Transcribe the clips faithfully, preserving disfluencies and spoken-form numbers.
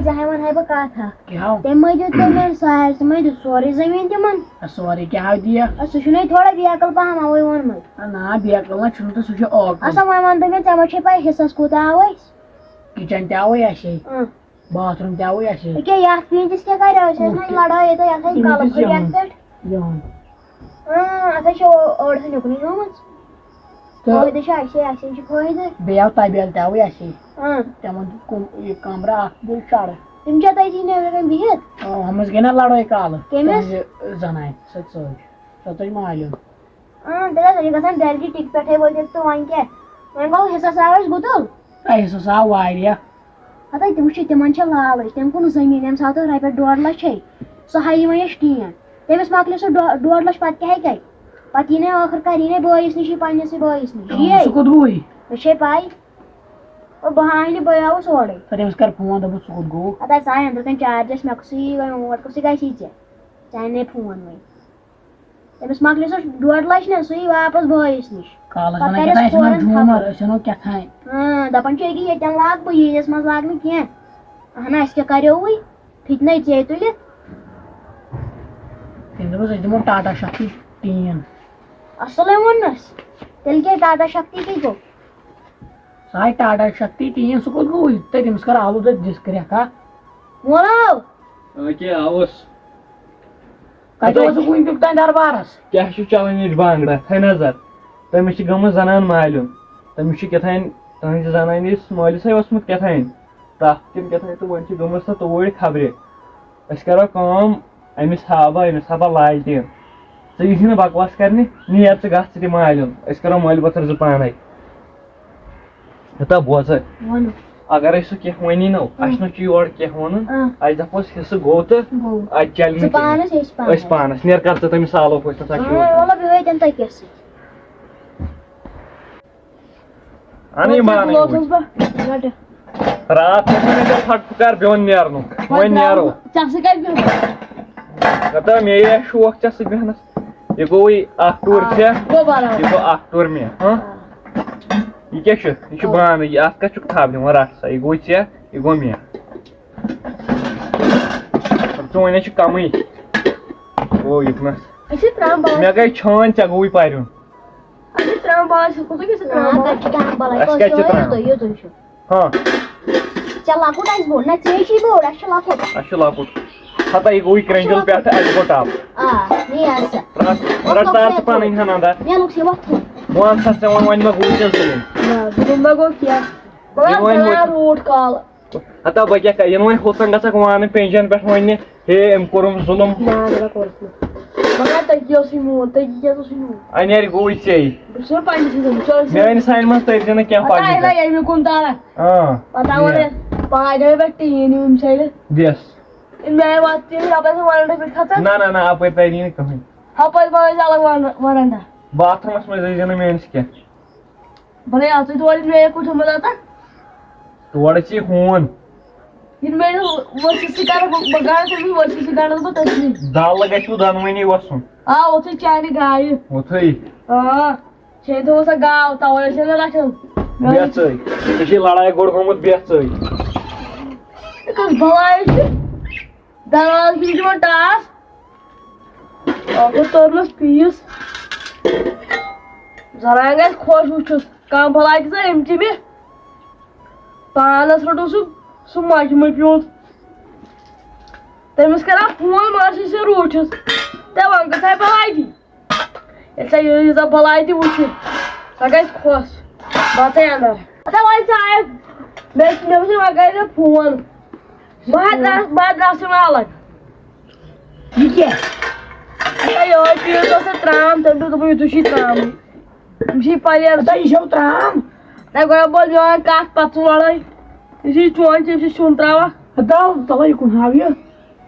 ژےٚ ہاے وَنہٕ ہاے بہٕ کَتھ اَکھ۔ کیٛاہ ہو؟ تٔمۍ مٔنٛگیو تٔمۍ سارِ، ژٕ مٔنٛگیو سورُے زٔمیٖن تِمَن۔ اَ، سورُے کیٛاہ ہو دِیَکھ؟ اَ، سُہ چھُنَے تھوڑا بیکل پَہَم، اَوَے ووٚنمَے۔ اَ، نا، بیکل نہ چھُنہٕ تہٕ سُہ چھُ اوکُن۔ اَصٕل وۄنۍ وَن تہٕ مےٚ، ژےٚ ما چھے پَے حِصَس کوٗتاہ آو اَسہِ؟ کِچَن تہِ آوُے اَسے، اۭں۔ باتھ روٗم تہِ آوُے اَسے۔ ییٚکیٛاہ یَتھ پیٖنٛتِس کیٛاہ کَریو اَسہِ؟ اَسہِ ما لڑٲے ییٚتہِ، یَتھ ہَے یِم تہِ کَلہٕ چھِ پھٔٹۍ یِوان۔ یَتھ پٮ۪ٹھ۔ یِوان۔ اۭں، اَتھ ہَے چھِ او-، أڑ ہَن یُکنُے گٔمٕژ۔ تہٕ فٲیدٕ چھُ اَسے، اَسے چھُ فٲیدٕ۔ بیٚیہِ آو طبیل تہِ آوٕے اَسے۔ اۭں۔ تِمن دیُت کُم-، یہِ کمرٕ اکھ بیٚیہِ چڑٕ۔ تِم چھا تٔتی نیٚبرٕ کَنۍ بِہِتھ؟ اۭں، ہُمِس گٔے نا لڑٲے کالہٕ۔ کٔمِس؟ تُہنٛزِ زنانہِ سۭتۍ سۭتۍ۔ سۄ ژٔج مالیُن۔ اۭں، تیٚلہِ ہَسا چھِ گژھان ڈیرکٕے ٹِکہِ پٮ۪ٹھَے وٲتِتھ تہٕ وۄنۍ کیٛاہ؟ وۄنۍ گوٚو حِصَس آو اَسہِ گُتُل۔ اے، حِصَس آو واریاہ۔ ہَتَے تِم چھِ، تِمَن چھےٚ لالٕچ، تٔمۍ کُن زٔمیٖن، ییٚمہِ ساتہٕ رۄپیَس ڈۄڈ لَچھ چھے، سُہ ہایہِ وۄنۍ اَسہِ ٹیٖن۔ تٔمِس مۄکلہِ سُہ ڈۄ-، ڈۄڈ لَچھ، پَتہٕ کیٛاہ ہیٚکہِ اَتہِ؟ پَتہٕ یی نہٕ ٲخٕر کَر، یی نہٕ بٲیِس نِشی، پنٛنِسٕے بٲیِس نِش۔ یی ہے۔ سُہ کوٚت گوٚوٕے؟ مےٚ چھے پَے۔ او، بہٕ ہاوَے نہٕ، بہٕ آوُس اورَے۔ پَتہٕ تٔمِس کَر فون، دوٚپُس، ژٕ کوٚت گوٚوُکھ؟ پَتہٕ آسہِ سا أنٛدرٕ کَنۍ چارجَس، مےٚ کُسٕے وۄنۍ اور کُسٕے گژھی ژےٚ؟ ژےٚ اَنے فون وۄنۍ۔ تٔمِس مۄکلہِ سُہ ڈۄڈ لَچھ نا، سُے واپَس بٲیِس نِش۔ کالَس پَتہٕ وَنان کَرٮ۪س کیٛاہ تام، اَسہِ چھُنہ فورَن جوٗمَر، خبر۔ أسۍ اَنو کیٛاہ تام۔ ہاں، دَپان چھُ ییٚکیٛاہ ییٚتٮ۪ن لاگہٕ بہٕ یہِ، ییٚتٮ۪س منٛز لاگہٕ نہٕ کینٛہہ۔ اَہَن، اَسہِ کیٛاہ کَریووُے؟ فِتنَے ژےٚ تُلِتھ۔ تٔمۍ دوٚپُس، أسۍ دِمو ٹاٹا شکتی ٹیٖن۔ اَصٕلٕے ووٚننَس۔ تیٚلہِ کیٛاہ ٹاٹا شکتی کیٛاہ گوٚو؟ سُہ آے ٹاٹا شکتی ٹیٖن، سُہ کوٚت گوٚو؟ تٔتۍ تٔمِس کَر آلوٗ تہٕ دِس کرٛٮ۪کھ اَکھ۔ وَنو۔ أکے آوُس۔ کَتہِ ہَتَے۔ اوسُکھ وٕنہِ تیُک تام دربارَس؟ کیٛاہ چھُ چَلان ییٚتہِ بانٛگڑا؟ تھٲے نظر۔ تٔمِس چھِ گٔمٕژ زَنان مالیُن۔ تٔمِس چھُ کیٛاہ تام، تُہٕنٛزِ زَنانہِ یُس مٲلِس ہے اوسمُت کیٛاہ تام تَپھ کِنہٕ کیٛاہ تام، تہٕ وۄنۍ چھِ گٔمٕژ سۄ توٗرۍ خبرِ۔ أسۍ کَرو کٲم، أمِس ہاوٕ بہٕ، أمِس ہاوٕ بہٕ لالٹیٖن۔ ژٕ یِتھ نہٕ بکواس کَرنہِ، نیر ژٕ گژھ ژٕ تہِ مالیُن۔ أسۍ کَرو مٲلۍ پٔتھٕر زٕ پانَے۔ ہتا بوز۔ وَنہٕ۔ اگر أسۍ سُہ کینٛہہ وَنی نو، اۭں۔ اَسہِ نہ چھُ یورٕ کینٛہہ وَنُن۔ اۭں۔ اَسہِ دَپوس حِصہٕ گوٚو تہٕ گوٚو۔ اَتہِ چَلہِ نہٕ ژٕ کِہیٖنۍ۔ پانَس، أسۍ پانَس۔ أسۍ پانَس۔ نیر کر ژٕ تٔمِس سالو پٲٹھۍ تَتھ اۭں، چھُ۔ وَلہٕ بِہِو ییٚتٮ۪ن تٔکِس سۭتۍ۔ اَن یہِ وۄنۍ مانٕے لوگُس وٕنۍ۔ بہٕ گۄڈٕ۔ راتھ کوٚر مےٚ ژےٚ پھٹہٕ پھُکار بیوٚن نیرنُک۔ وۄنۍ وۄنۍ نیرو۔ درٛاو-، ژےٚ سۭتۍ کَتہِ بیٚہمہٕ؟ دَپان مےٚ یہِ شوق ژےٚ سۭتۍ بیٚہنَس۔ یہِ گوٚوُے اَکھ ٹوٗر آ، ژےٚ، گوٚو برابر۔ یہِ گوٚو اَکھ ٹوٗر مےٚ۔ ہاں؟ آ۔ یہِ کیٛاہ چھُ؟ یہِ چھُ آ۔ بانہٕ، یہِ اَتھ کَتھ چھُکھ تھپھ دِوان؟ رَٹھ سا، یہِ گوٚو ژےٚ، یہِ گوٚو مےٚ۔ ژٕ وَنے چھُ کَمٕے۔ گوٚو یُکنَس۔ أسۍ چھِ ترٛامہٕ بانہٕ۔ مےٚ گٔے چھٲنۍ، ژےٚ گوٚوُے پَرُن۔ اَسہِ چھِ ترٛامہٕ بانہٕ، أسۍ کوٗتاہ کیٛاہ چھِ ترٛامہٕ نا، بانہٕ؟ تَتہِ چھِ ترٛامہٕ بانہٕ، أسۍ کیٛاہ چھِ تۄہہِ ترٛامہٕ؟ یوٚتُے، یوٚتُے چھُ۔ ہاں۔ ژےٚ لۄکُٹ آسہِ بوٚڑ، نہ، ژےٚ چھُے بوٚڑ، اَسہِ چھُ لۄکُٹ۔ اَسہِ چھُ لۄکُٹ۔ ہتا یہِ گوٚوُے کرٛنٛجُل اَسہِ چھُ پٮ۪ٹھٕ، اَسہِ گوٚو ٹَپ۔ آ، نیر سا۔ رَٹ، رَٹ تار ژٕ پَنٕنۍ ہَنا دار۔ مےٚ لوٚگ سا وۄتھُن۔ بہٕ وَنہٕ سا ژےٚ وۄنۍ، وۄنۍ مہ گوٚو ژےٚ ظُلُم۔ نہ، ظُلم ما گوٚو کینٛہہ۔ بہٕ یہِ وَنہٕ وۄنۍ ژٕ ہُہ روٗٹ کال۔ ہتا بہٕ کیٛاہ کَرٕ، یِنہٕ وۄنۍ ہُتھ کٔنۍ گژھکھ وانہٕ پینجَن پٮ۪ٹھ وَننہِ، ہے، أمۍ کوٚرُم ظُلم۔ نہ، نہ، نہ کوٚرُس نہٕ۔ مگر تٔتی اوسُے میون، تٔتی کیٛاہ اوسُے میون۔ اَنہِ یارِ گوٚوُے ژےٚ۔ بہٕ چھُس نہ پنٛنہِ سۭتۍ، بہٕ چھُس میٛانہِ سانہِ منٛز تٔرۍ زِ نہٕ کینٛہہ پَتہٕ پَکنہٕ آیہِ نا تہِ۔ ییٚمہِ کُن تارا۔ آ، پَتہٕ آو یہِ۔ وۄنۍ پاے دِمے پٮ۪ٹھ ٹیٖن یِم سایڈٕ۔ دِس۔ مےٚ آیہِ وَتھ تہِ، یَپٲرۍ سُہ وَلُن تہٕ پٮ۪ٹھ کھژان۔ نہ، نہ، نہ، اَپٲرۍ تَرِ نہٕ کٕہٕنۍ۔ ہَپٲرۍ ما ٲسۍ الگ وَن-، وَرَنڈا۔ باتھ روٗمَس منٛز ٲسۍ زِ نہٕ میٛٲنِس کینٛہہ۔ بلے اَتھ تہِ تورٕ مےٚ کوٚر تھوٚمُت اَتھ۔ تورٕ چھِ ہوٗن۔ یِنہٕ مےٚ یہِ ؤسِتھ سۭتۍ کَرٕ بہٕ، بہٕ کَرٕ تٔمِس ؤسِتھ سۭتۍ کَرٕ بہٕ تٔتھی۔ دَلہٕ گژھِ وۄنۍ دۄنوٕنی وَسُن۔ آ، اوتھُے چانہِ گایہِ۔ اوتھُے۔ آ، چھے تھوٚومُت سۄ گاو، تَوَے ٲسۍ نہٕ رَٹان۔ بیٚہہ ژٕے۔ ژےٚ چھے لڑایہِ گۄڈٕ گوٚمُت، بیٚہہ ژٕے۔ یہِ کۄس بَلاے چھِ؟ دروازٕ کِنۍ چھُ یِوان ٹاس۔ ٲخٕر توٚرنَس پیٖس۔ زَنان گژھِ خۄش وٕچھُتھ۔ کَم بَلاے چھِ سۄ أمۍ تہِ مےٚ۔ پانَس روٚٹُن سُہ، سُہ مَجمہٕ پیوٗنٛت۔ تٔمِس کَران فون، مگر سُہ چھُ روٗٹھِتھ۔ تہٕ وۄنۍ کۭژاہ بَلاے دی؟ ییٚلہِ سۄ یہِ-، ییٖژاہ بَلاے تہِ وٕچھِ، سۄ گژھِ خۄش۔ بَتَے اَنٛدر۔ اَدٕ وۄنۍ ژٕ آیَکھ، مےٚ، مےٚ وٕچھ وۄنۍ کَرِ مےٚ فون۔ بہٕ حظ درٛاس، بہٕ حظ درٛاس یِمَن الگ۔ یہِ کیٛاہ؟ اَدٕ یِہوٚے پیٖر اوس اَتھ ترٛام، تٔمۍ دوٚپ، دوٚپُن، یہِ تُہۍ چھِو ترٛامٕے۔ یِم چھِ یہِ پَلیٹ۔ اَدٕ یہِ چھَو ترٛام؟ نہ، گۄڈٕ بوز میٛٲنۍ کَتھ، پَتہٕ ژٕ لَڑٲے۔ یہِ چھِ چون، ژےٚ چھِ سیُن ترٛاوان۔ اَدٕ تَلَے یہِ کُن ہاو یہِ۔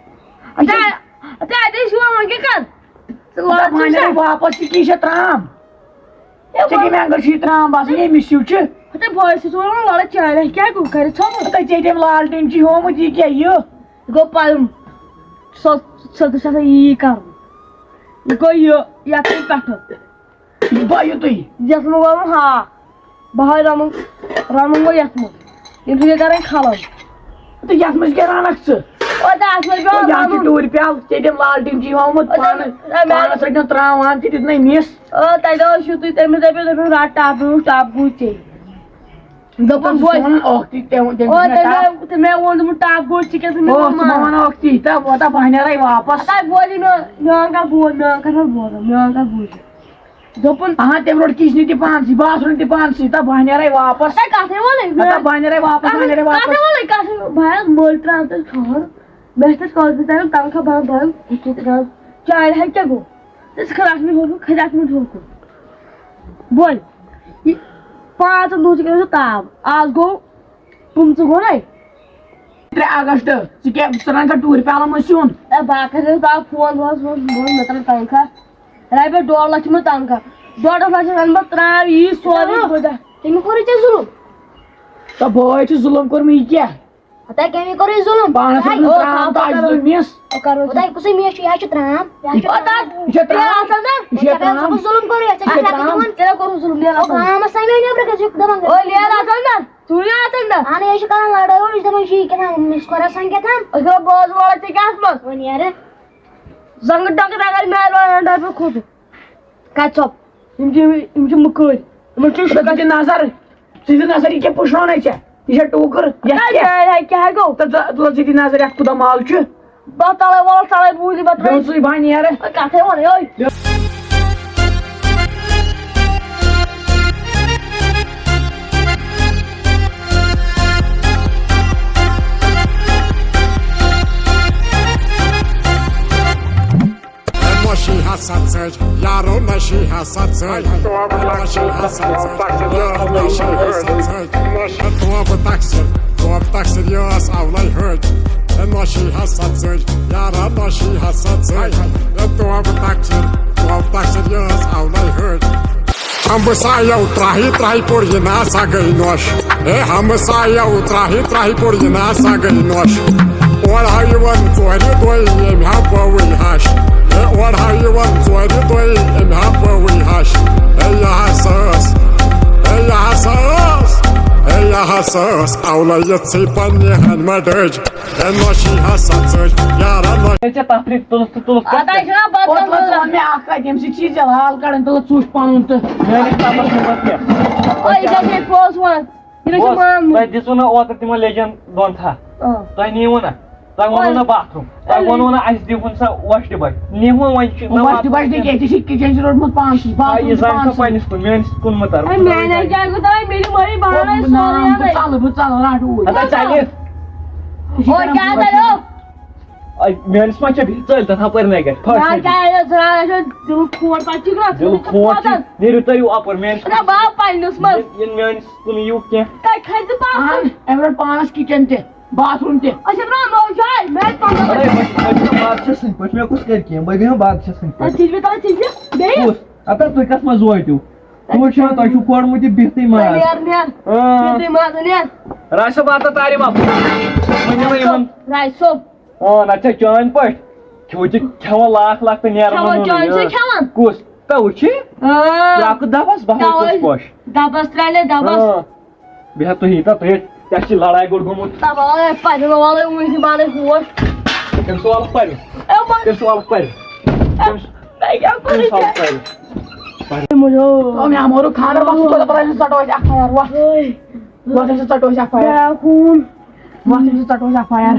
اَدٕ اَدٕ اَدٕ أسۍ یِوان وۄنۍ کیٛاہ کَر؟ ژٕ لَڑ ژٕ وۄنۍ وٕچھ سا۔ واپَس یہِ کیٛاہ چھےٚ ترٛام؟ ہے ژےٚ کَمہِ وۄنۍ اَنٛگَر چھُے ترٛام باسان؟ ییٚمِس ہیوٗ چھُ۔ ہَتہٕ بہٕ ٲسٕس وَنان لَڑٲے چانہِ، کیٛاہ گوٚو کَرِ ژھۄپہٕ؟ ہَتہٕ ژےٚ تٔمۍ لالٹیٖن چھُے ہومُت، یہِ کیٛاہ یہِ؟ یہِ گوٚو پَرُن۔ سۄ، سۄ تہِ چھِ آسان یی کَرُن۔ یہِ گوٚو یہِ، یَتھ چھُ پٮ۪ٹھٕ۔ یہِ بہٕ یُتُے۔ یَتھ منٛز وَنُن ہاکھ۔ بہٕ ہاے رَنُن، رَنُن گوٚو یَتھ منٛز۔ یِم چھِ مےٚ کَرٕنۍ خلل۔ تہٕ یَتھ منٛز کیٛاہ رَنَکھ ژٕ؟ او، تَتھ منٛز چھُ او، یَتھ چھُ آسان ٹوٗرۍ پیٛالہٕ، ژےٚ دِم لالٹیٖن چی ہومُت او، تَتھ، پانہٕ، اَمہِ پانَس رٔٹِنۍ ترٛاوان تہِ دیُت نَے مِس۔ او، تَتہِ اوس یُتُے، تٔمِس دَپیو، دوٚپُن، "رَٹ ٹَپ، ٹَپ گوٗ ژےٚ۔" دوٚپُن، ژٕ چھُکھ بوز۔ وَنان اکھ تی، تٔمۍ، تٔمۍ او، دیُت مےٚ تٔمۍ ٹَپ۔ مےٚ، تٔمۍ مےٚ ووٚن، دوٚپُن، "ٹَپ گوٗ ژٕ کیٛاہ ژٕ مےٚ او، ووٚن ژٕ ما مَنٛگ؟" وَنان اکھ تی، تہٕ وۄنۍ تَتھ بہٕ ہا نیرَے واپَس۔ تَتہِ بوز یہِ میون، میون کَتھ بوز، میون کَتھ بوز، میون کَتھ بوز۔ دوٚپُن، اہاں، تٔمۍ روٚٹ کِچنہٕ تہِ پانسٕے، باتھ روٗم تہِ پانسٕے، تہٕ بہٕ ہا نیرَے واپَس۔ تَے کَتھٕے وَنَے، ہَتہ بہٕ ہا نیرَے واپَس، بہٕ ہا کَتھٕے، نیرَے واپَس۔ کَتھٕے وَنَے، کَتھٕے، بہٕ ہا مٔلۍ ترٛاوٕ تَتہِ ژھۄہر۔ مےٚ چھِ تَتہِ کٲلۍ ترٛاوُن تَنخواہ، بہٕ ہا بَرٕ ہُتہِ ترٛاوٕ۔ چایہِ ہا کیٛاہ گوٚو؟ ژٕ چھَکھ رَٹھ مےٚ ہیوٚرمُت، کھَسہِ اَتھ منٛز ہیوٚر کُن۔ بوے، یہِ پانٛژَن دۄہَن چھِ کَران سُہ تاپھ۔ آز گوٚو پٕنٛژٕہ گوٚو نَے؟ ترٛےٚ اگست، ژٕ کیٛاہ، ژٕ رَنکھا ٹوٗرۍ پیٛالَن منٛز سیُن؟ اے، بہٕ ہا کَرٕ تۄہہِ فون، بہٕ حظ وَنہٕ، بہٕ وَنہٕ، مےٚ ترٛاو تَنخواہ۔ رۄپیَس ڈۄڈ لَچھ چھِ مےٚ تنخواہ۔ ڈۄڈَس لَچھَس اَنہٕ بہٕ ترٛام یی سورُے ظُلُم۔ بوٚدہ۔ تٔمۍ کوٚرُے ژےٚ ظُلُم؟ تہٕ بٲے چھُ ظُلُم کوٚرمُت یہِ کیٛاہ؟ ہَتہ کٔمۍ کوٚرُے ظُلُم؟ پانَس ہَے، اوس نہٕ او، ترٛام تھاو، تہٕ اَسہِ تھاو، دیُت مِس۔ او، کَرو او، تۄہہِ کُسٕے میٚچھ چھُ؟ یہِ حظ چھُ ترٛام۔ یہِ حظ چھُ او، تَتھ، ترٛام۔ یہِ چھُ یہِ ترٛام۔ آسان نا؟ یہِ چھُ یہِ چھُ ترٛام۔ ژےٚ کوٚرُے ظُلُم، یہِ حظ چھُ یہِ چھُ ترٛام۔ ترٛام۔ ژےٚ کوٚرُے ظُلُم، یہِ حظ او، چھُ۔ گامَس سَمے نٮ۪برٕ گژھِ دَپان۔ او، یہِ حظ آسان نا؟ ژٕ یہِ آسان نا؟ اَہَن، یہِ چھُ کَران لَڑٲے، یہِ چھُ دَپان، یہِ چھُ یہِ کیٛاہ تھام، مِس خۄدا سان کیٛاہ تھام۔ أسۍ گژھو بٲژ وٲژ تہِ کیٛاہ اَتھ منٛز؟ وۄنۍ یارٕ۔ زنٛگہٕ ٹۄکہٕ رگڑ مےٚ لویَن ڈَبہٕ کھوٚت۔ کَتہِ ژوٚپ؟ یِم چھِ، یِم چھِ مُکٲرۍ۔ یِمَن چھُ ژٕ دِ نظر، ژٕ دِ نظر، یہِ کیٛاہ پُشراونے ژےٚ؟ یہِ چھا ٹوٗکٕر؟ یَتھ ہے، کیٛاہ؟ ہے، ہے، کیٛاہ گوٚو؟ تہٕ ژٕ، ژٕ دِ نظر، یَتھ کوٗتاہ مال چھُ۔ بہٕ ژَلے، وَلہٕ ژَلے، بوٗلِو بہٕ ترٛٲوِتھ۔ بیٚیہِ ژٕے بَنہِ یارٕ۔ کَتھَے وَنَے، اوے۔ نوشی ہسا ژٔج، یارو نوشی ہسا ژٔج۔ نوشی ہسا ژٔج، یارو نوشی ہسا ژٔج۔ توبہٕ تقصیر، توبہٕ تقصیر، یہِ ٲس اولے ہٕج۔ نوشی ہسا ژٔج، یارو نوشی ہسا ژٔج۔ توبہٕ تقصیر، توبہٕ تقصیر، یہِ ٲس اولے ہٕج۔ ہمسایو ترٛاہہِ ترٛاہہِ پوٚر یہِ نہ سا گٔے نوش۔ ہے ہمسایو ترٛاہہِ ترٛاہہِ پوٚر یہِ نہ سا گٔے نوش۔ اورٕ ہا یِوان ژورِ دۄہہِ ییٚمہِ ہا بٲوٕے ہش۔ ہے اورٕ ہا یِوان ژورِ دۄہہِ ییٚمہِ ہا بٲوٕے ہش۔ ہے یہِ ہسا ٲس، ہے یہِ ہسا ٲس، ہے یہِ ہسا ٲس اولے یِژھٕے پننہِ ہنہِ مہ ڈٔج۔ ہے نوشی ہسا ژٔج، یارا نوشی۔ ہے ژےٚ تفریٖق تُلُتھ تہٕ تُلُتھ کَتھ اَتھ آسہِ پٮ۪ٹھ؟ نا پَتہٕ اوترٕ ژٕ وَن مےٚ اَکھ کَتھ، ییٚمہِ سۭتۍ چھِ ژےٚ لال کَڑان، تہٕ ژٕ وٕچھ پَنُن تہٕ۔ میٛٲنِس نمبرَس منٛز کیٛاہ؟ اوے، یہِ گژھِ ہے پوٚز وَن۔ یہِ گژھِ بوز، مانُن۔ تۄہہِ دِژوٕ نہ اوترٕ تِمَن لیٚجَن دۄن تھَ؟ آ۔ تۄہہِ نِیوٕ نہ؟ تۄہہِ ووٚنوٕ نہ اوے۔ باتھ روٗم۔ تۄہہِ اَلے۔ ووٚنوٕ نہ اَسہِ دِہُن سا وۄشٹہِ بَٹہِ۔ نِہُن وۄنۍ چھِ نہ وۄشٹہِ واتان بَٹہِ نہٕ کینٛہہ، ژےٚ چھِ کِچَن چھِ روٚٹمُت پانسٕے، آ، باتھ روٗم یہِ چھِ زَنہِ چھِ پانسٕے۔ پنٛنِس کُن، میٛٲنِس کُن مہٕ تَر۔ اے، میٛانہِ آیہِ کیٛاہ گوٚو تۄہہِ؟ مےٚ دِ مٔمی بہٕ بانَے بہٕ سورُے نِمہٕ، بہٕ اَنَے۔ ژَلہٕ، بہٕ ژَلہٕ، رَٹھ اوٗرۍ۔ اَدٕ ژَلہِ۔ یہِ چھِ او، کران کیٛاہ بہٕ کَرو؟ اے، میٛٲنِس ما چھےٚ بیٚیہِ ژٔلۍ تَتھ ہَپٲرۍ نَے گژھِ؟ پھَش نہ، لٔگِتھ۔ کیٛاہ یہِ ژھٕنان؟ یہِ چھُ دِلُک کھوٹ پَتہٕ چھُ گژھان، دِلُک یہِ چھُ کھوٹ چھُ۔ پھَسان۔ نیٖرِو تُہۍ یِیِو اَپٲرۍ، میٛٲنِس نہ، بہٕ آو پنٛنِس منٛز۔ یِن، یِن میٛٲنِس کُن یِیِو کینٛہہ۔ تَتہِ کھَسہِ نہٕ پَتھ اَہَن، کُن۔ أمۍ روٚٹ پانَس کِچَن تہِ، باتھ روٗم تہِ۔ أسۍ چھِ ترٛاوان نوٚو جاے، مےٚ چھِ پَنٛداہ اَدٕ ہے، بَجے۔ بہٕ، بہٕ چھُس بادشاہ سٕنٛدۍ پٲٹھۍ، مےٚ کُس کَرِ کینٛہہ؟ بہٕ بیٚہمہٕ بادشاہ سٕنٛدۍ پٲٹھۍ۔ تَتہِ تِژھ بیٚیہِ، تَتہِ تِژھ بیٚیہِ۔ کُس؟ اَتھ ہا تُہۍ کَتھ منٛز وٲتِو؟ تُہۍ وٕچھِو، تۄہہِ چھُو کوٚڑمُت یہِ بِہتٕے ماز۔ نیر، نیر۔ آ۔ بِہتٕے ماز، نیر۔ راج صٲب، واتو تارِ واپس۔ وۄنۍ یِمو یِمن۔ راج صٲب۔ آ، نہ چھا چٲنۍ پٲٹھۍ؟ کھیوٚو تہِ کھٮ۪وان لاکھ لاکھ تہٕ نیران کھٮ۪وان نہٕ چٲنۍ نہٕ۔ سۭتۍ کھٮ۪وان؟ کُس؟ تَوٕ چھِ؟ آ۔ ترٛاکہٕ دَبَس، بہٕ ہاوٕ تَوَے کُس پوش۔ دَبَس ترٛاونے دَبَس۔ آ۔ بیٚیہِ ہا تُہی، تہٕ تُہی، ژےٚ چھِ لڑایہِ گوٚٹ گوٚمُت۔ تَوَے پَرِ نہٕ وَلَے وٕنہِ چھِ بَنٕنۍ ہوش۔ تٔمۍ سُہ وَلہٕ پَرِ۔ اے، وۄنۍ تٔمۍ سُہ وَلہٕ پَرِ۔ اے، تٔمۍ سُہ، مےٚ کیٛاہ کوٚرُے تٔمۍ سُہ وَلہٕ ژےٚ؟ پَرِ۔ پَرِ۔ مےٚ مورُو خانٛدر، بَس، ژٕ کوٚت پَران چھُکھ، ژَٹو أسۍ ایف آی آر، وَتھ۔ اوے۔ وۄتھ أسۍ ژَٹو أسۍ ایف آی آر۔ بیٛاکھ ہوٗن۔ وۄتھ أسۍ ژَٹو أسۍ ایف آی آر۔